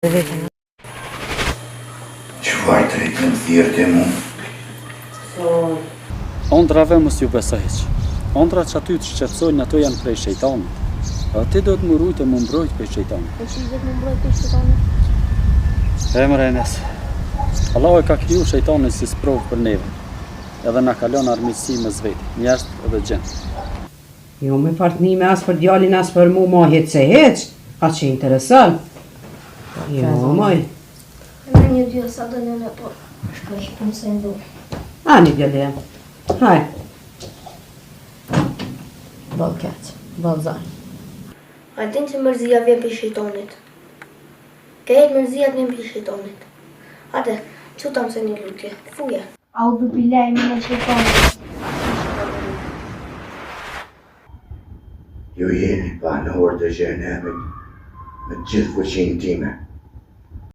Vetëm. Çfarë drejte më thirr ti mu? Ondrave mos ju beso hiç. Ondrat që aty të shqetësojnë ato janë prej shejtanit. Edhe ti duhet m'u rujt e m'u mbrojt prej shejtanit. E qysh duhet m'u mbrojt prej shejtanit? E more Enes. Allahu e ka kriju shejtanin si sprovë për neve. Edhe na ka lënë armiqësi mes veti, njerëz edhe xhind. Jo me partnime as për djalin as për mu mo hiç se hiç, a që intereson. Jo moj. Me një dy sa do në po shkoj po mësoj në dhumë. Ani djali jem. Haj. Boll keq, boll zor. A din që mërzia vjen prej shejtonit? Krejt mërzia vjen prej shejtonit. Hajde, çu ta mësoj një lutje. Fuje. Audhu billahi mine shejtani. Ju jeni banorë të xhehenemit me gjithë fuqinë time.